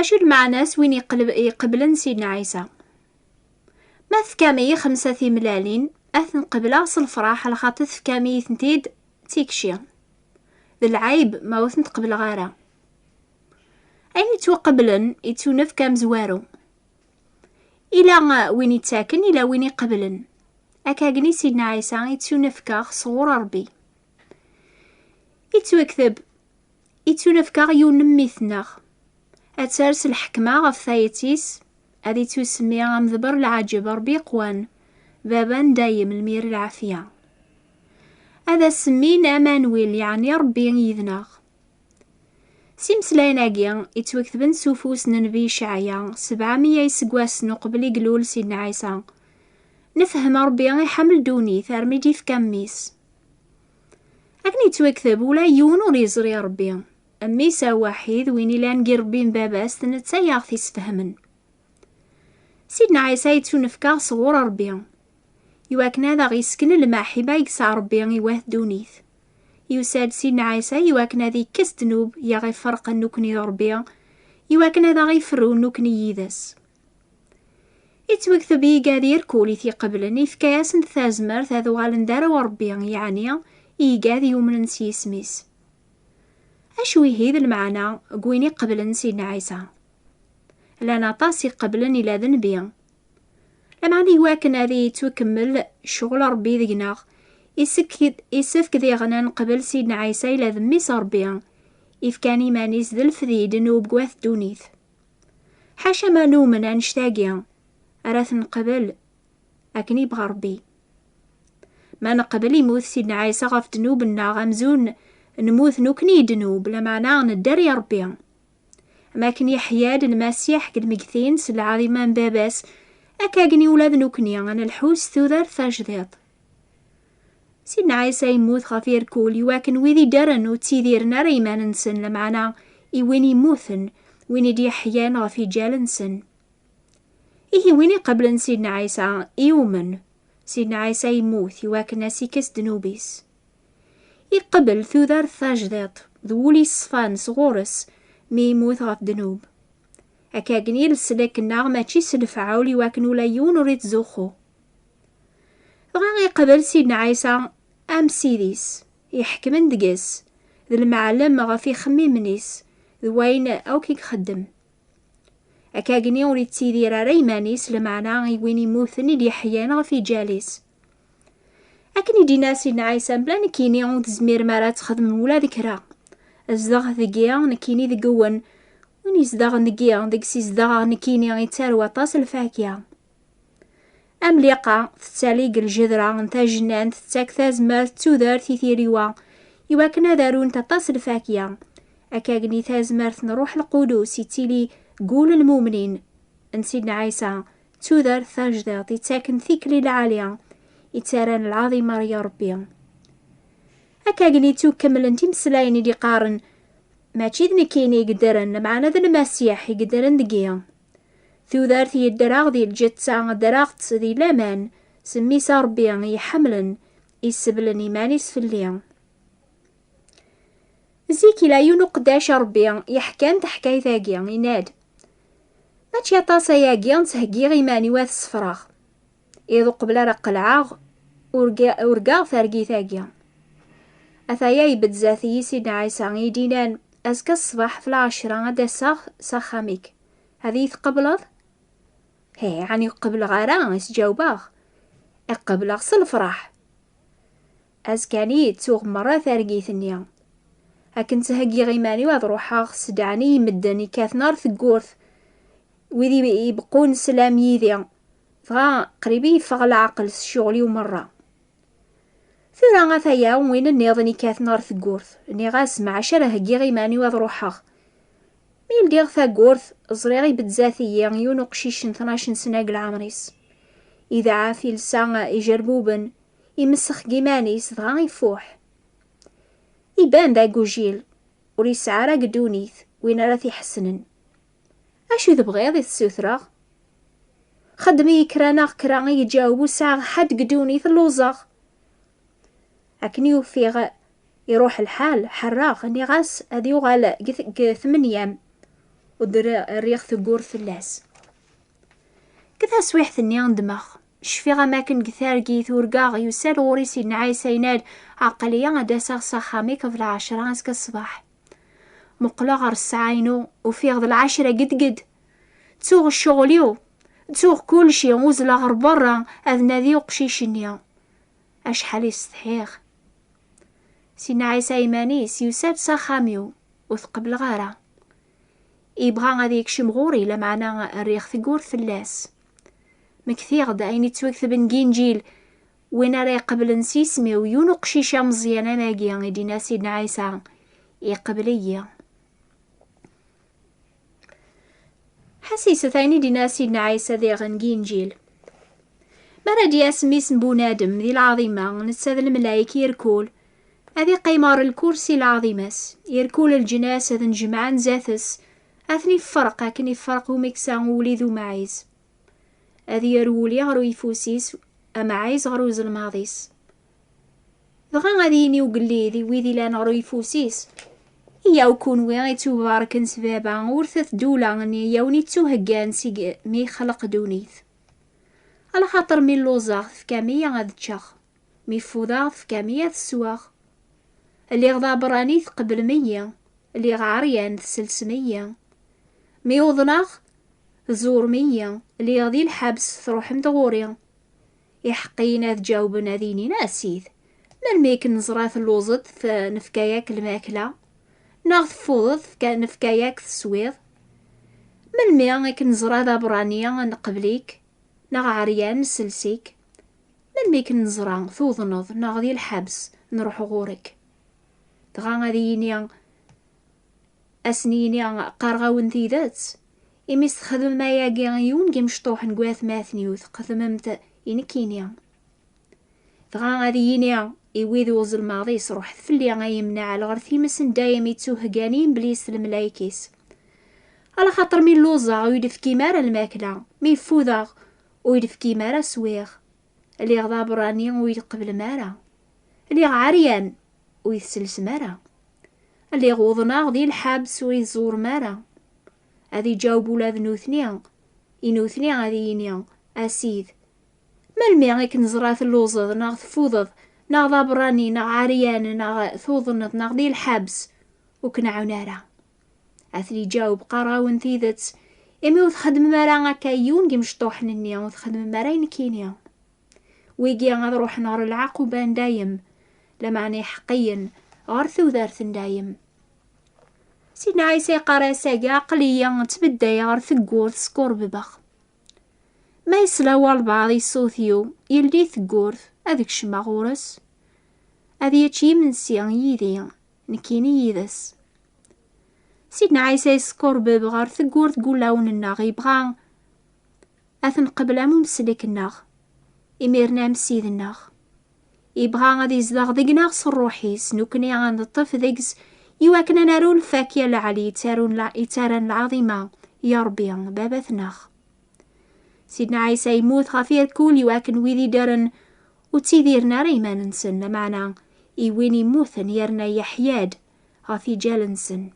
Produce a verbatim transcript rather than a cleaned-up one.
Acu lmeɛna-s win iqleb-, iqeblen Sidna Ɛisa? Ma tefkam-iyi xemsa timellalin, ad ten-qebleɣ s lefraḥ, lxaṭer tefkam-iyi-tent-id d tikci. D lɛib ma ur ten-qebleɣ ara. Ayen yettwaqeblen, yettunefk amezwaru. Ila win ittaken, ila win iqeblen. Akkagni Sidna Ɛisa yettunefk-aɣ sɣur Ṛebbi. Yettwakteb, yettunefk-aɣ yiwen n mmi-tneɣ. Ad ters lḥekma ɣef tayet-is, ad ittusemmi amedber lɛaǧeb Ṛebbi iqwan, baba n dayem lmir lɛafya. Ad as-semmin Amanwil, yeɛni Ṛebbi yid-neɣ. S imeslayen-agi, yettwaketben s ufus n Nnbi Icɛaya, sebɛa meyya iseggasen uqbel i ilul Sidna Ɛisa, nefhem Ṛebbi iḥemmel ddunit armi d-ifka mmi-s. Akken yettwakteb, ula yiwen ur yeẓri Ṛebbi. Mmi-s awaḥid, win ilan gar Ṛebbi d Baba-s, d netta i aɣ-t-isfehmen. Sidna Ɛisa yettunefk-aɣ sɣur Ṛebbi, iwakken ad aɣ-yessken lmaḥiba i yesɛa Ṛebbi i wat ddunit. Yusa-d Sidna Ɛisa iwakken ad ikkes ddnub i aɣ-iferqen nekkni d Ṛebbi, iwakken ad aɣ-iferru nekkni yid-s. Yettwakteb i yigad irkul i t-iqeblen, ifka-yasen tazmert ad uɣalen d arraw n Ṛebbi, yeɛni i yigad yumnen s yisem-is. Acu ihi d lmeɛna n win iqeblen Sidna Ɛisa? Llan aṭas iqeblen ila d nnbi. Lameɛna iwakken ad yettwakemmel ccɣel Ṛebbi deg-neɣ, isek-, isefk diɣen ad neqbel Sidna Ɛisa ila d mmi-s Ṛebbi, ifkan iman-is d lefdi i ddnub n wat ddunit. Ḥaca ma numen annect-agi, ara t-neqbel akken yebɣa Ṛebbi. Ma neqbel imut Sidna Ɛisa ɣef ddnub-nneɣ amzun nemmut nekkni i ddnub, lameɛna nedder i Ṛebbi. Am akken yeḥya-d Lmasiḥ deg lmegtin s lɛaḍima n Baba-s, akkagni ula d nekkni ad nelḥu s tudert tajdiṭ. Sidna Ɛisa yemmut ɣef irkul iwakken wid iddren ur ttidiren ara iman-nsen, lameɛna i win yemmuten, win i d-yeḥyan ɣef iǧal-nsen. Ihi win iqeblen Sidna Ɛisa, yumen. Sidna Ɛisa yemmut iwakken ad s-ikkes ddnub-is. Iqbel tudert tajdiṭ d wul yeṣfan sɣur-s mi yemmut ɣef ddnub. Akkagni leslak-nneɣ mačči s lefɛul iwakken ula yiwen ur ittzuxxu. Dɣa iqbel Sidna Ɛisa am Ssid-is, iḥekmen deg-s, d lmeɛlem ɣef ixemmimen-is, d wayen akk i ixeddem. Akkagni ur ittidir ara iman-is, lameɛna i win immuten i d-yeḥyan ɣef iǧal-is. Akken i d-yenna Sidna Ɛisa, mebla nekkini ur tezmirem ara ad txedmem ula d kra. Zdeɣ deg-i, nekkini deg-wen. Win izedɣen deg-i, deg-s izdeɣeɣ nekkini, yettarew aṭas lfakya. Amliqa tettali deg lǧedra n tajennant, tettak tazmert d tudert i tiriwa, iwakken ad arunt aṭas lfakya. Akkagni tazmert n Ṛṛuḥ Lqudus yettili deg wul n lmumnin n Sidna Ɛisa, d tudert tajdiṭ yettaken tikli lɛali, yettarran lɛaḍima ɣer Ṛebbi. Akkagni ttukemmlent imeslayen i d-iqqaren, mačči d nekkini i yeddren, lameɛna d Lmasiḥ i yeddren deg-i. Tudert yeddreɣ di lǧetta, ddreɣ-tt di laman, s mmi-s a Ṛebbi i yi-ḥemmlen, iseblen iman-is fell-i. Zik ila yiwen uqeddac a Ṛebbi yeḥkan taḥkayt-agi, yenna-d, mačči aṭas ayagi ttheggiɣ iman-iw ad sefreɣ. Iḍ uqbel ara qelɛeɣ, urga-, urgaɣ targit-agi. Ataya ibedd zdat-i Sidna Ɛisa i yi-d-yennan, azekka ṣṣbeḥ ɣef lɛecra ad d-aseɣ s axxam-ik. Ad iyi-tqebleḍ? He, ɛni ur qebleɣ ara, i s-ǧawbeɣ. Qebleɣ s lefraḥ. Azekka-nni ttuɣ merra targit-nni. Akken ttheggiɣ iman-iw ad ruḥeɣ, ssedɛen-iyi medden ikkaten ɣer teggurt, wid i-, ibeqqun sslam yid-i. Dɣa qrib i yeffeɣ leɛqel s ccɣel-iw merra. Tura ataya win nniḍen ikkaten ɣer teggurt. Nniɣ-as, maɛac ara heggiɣ iman-iw ad ruḥeɣ. Mi ldiɣ taggurt, ẓriɣ ibedd zdat-iyi yiwen uqcic n tnac n sna deg leɛmer-is. Idɛa tilsa ijerbuben, imessex deg iman-is, dɣa ifuḥ. Iban d agujil, ur yesɛi ara deg ddunit win ara t-iḥessnen. Acu tebɣiḍ i t-ssutreɣ? Xeddem-iyi kra neɣ kra, i yeǧǧaweb, ur sɛiɣ ḥedd deg ddunit, lluẓeɣ. Akken i ufiɣ iruḥ lḥal, ḥerreɣ, nniɣ-as ad yuɣal deg t-, deg tmenyam. ur d-rriɣ teggurt fell-as. Deg taswiḥt-nni ndmeɣ. Cfiɣ am akken deg targit urgaɣ, yusa-d ɣur-i Sidna Ɛisa, yenna-d: "Aql-iyi ad d-aseɣ s axxam-ik ɣef lɛecra azekka ṣṣbeḥ." Muqleɣ ɣer ssaɛa-inu, ufiɣ d lɛecra gedged. Ttuɣ ccɣel-iw, ttuɣ kulci, uzzleɣ ɣer berra ad nadiɣ uqcic-nni. Acḥal i setḥiɣ! Sidna Ɛisa iman-is yusa-d s axxam-iw, ur t-qebbleɣ ara. Ibɣa ad yekcem ɣur-i, lameɛna rriɣ teggurt fell-as. Mektiɣ-d ayen yettwaketben deg Inǧil: "Win ara iqeblen s yisem-iw, yiwen uqcic ameẓyan am agi," i d-yenna Sidna Ɛisa, "iqebl-iyi." Ḥassiset ayen i d-yenna Sidna Ɛisa diɣen deg Inǧil: "Mi ara d-yas Mmi-s n Bunadem di lɛaḍima, netta d lemlayek irkul, ad iqqim ɣer lkursi lɛaḍima-s, irkul leǧnas ad n-jemɛen zdat-s, ad ten-ifferq akken ifferq umeksa uli d umaɛiz. Ad yerr wuli ɣer uyeffus-is, amaɛiz ɣer uzelmaḍ-is." Dɣa ad yini ugellid i wid ilan ɣer uyeffus-is: "Iyyaw kunwi ittubarken s Baba, ur tat ddula-nni i awen-ittuheggan seg mi ixleq ddunit. Alaxaṭer mi lluẓeɣ, tefkam-iyi ad ččeɣ. Mi ffudeɣ, tefkam-iyi ad sweɣ. Lliɣ d aberrani, tqeblem-iyi. Lliɣ ɛeryan, tselsem-iyi. Mi uḍneɣ, tẓurem-iyi. Lliɣ di lḥebs, truḥem-d ɣur-i." Iḥeqqiyen ad ǧawben, ad inin: "A Sid, melmi i k-neẓra telluẓeḍ, t-, nefka-yak lmakla? Neɣ teffudeḍ, fka-, nefka-yak teswiḍ? Melmi i k-neẓra d aberrani, nqebl-ik? Neɣ ɛeryan, nsels-ik? Melmi i k-neẓra tuḍneḍ, neɣ di lḥebs, nruḥ ɣur-k?" Dɣa ad yini, ad sen-yini: "Qqareɣ-awen tidet, imi s-txedmem ayagi i yiwen n yimecṭuḥen n watmaten-iw, txedmem-t i nekkini." Dɣa ad yini i wid uzelmaḍ-is: "Ruḥet fell-i ay imnaɛel, ɣer times n dayem ittuheggan i Iblis d lemlayek-is. Alaxaṭer mi lluẓeɣ, ur yi-d-tefkim ara lmakla, mi ffudeɣ, ur yi-d-tefkim ara swiɣ. Lliɣ d aberrani, ur yi-d-tqeblem ara. Lliɣ ɛeryan, ur yi-tselsem ara. Lliɣ uḍneɣ di lḥebs, ur yi-tẓurem ara." Ad iǧaweb ula d nutni, i nutni ad yini: "A Sid, melmi i k-neẓra telluẓeḍ, neɣ teffudeḍ, neɣ d aberrani, neɣ ɛeryan, neɣ tuḍneḍ, neɣ di lḥebs, ur k-nɛawen ara?" Ad ten-iǧaweb: "Qqareɣ-awen tidet, imi ur txeddmem ara akka i yiwen n yimecṭuḥen-nni, ur txeddmem ara i nekkini." Wigi ad ruḥen ɣer lɛaquba n dayem, lameɛna iḥeqqiyen ɣer tudert n dayem. Sidna Ɛisa iqqar-as: "Agi aql-iyi ttbeddayeɣ ɣer teggurt, skurbebeɣ. Ma yesla walbeɛḍ i ṣṣut-iw, yeldi teggurt, ad kecmeɣ ɣur-s, ad yečč imensi yid-i, nekkini yid-s." Sidna Ɛisa yeskurbeb ɣer teggurt n wulawen-nneɣ, yebɣa ad t-nqebl am umeslek-nneɣ, imiren am Ssid-nneɣ. Yebɣa ad izdeɣ deg-neɣ s Ṛṛuḥ-is, nekkni ad neṭṭef deg-s, iwakken ad naru lfakya lɛali yettarun la-, yettarran lɛaḍima, ya Ṛebbi, Baba-tneɣ. Sidna Ɛisa yemmut ɣef irkul iwakken wid iddren ur ttidiren ara iman-nsen, lameɛna i win immuten yerna yeḥya-d ɣef iǧal-nsen.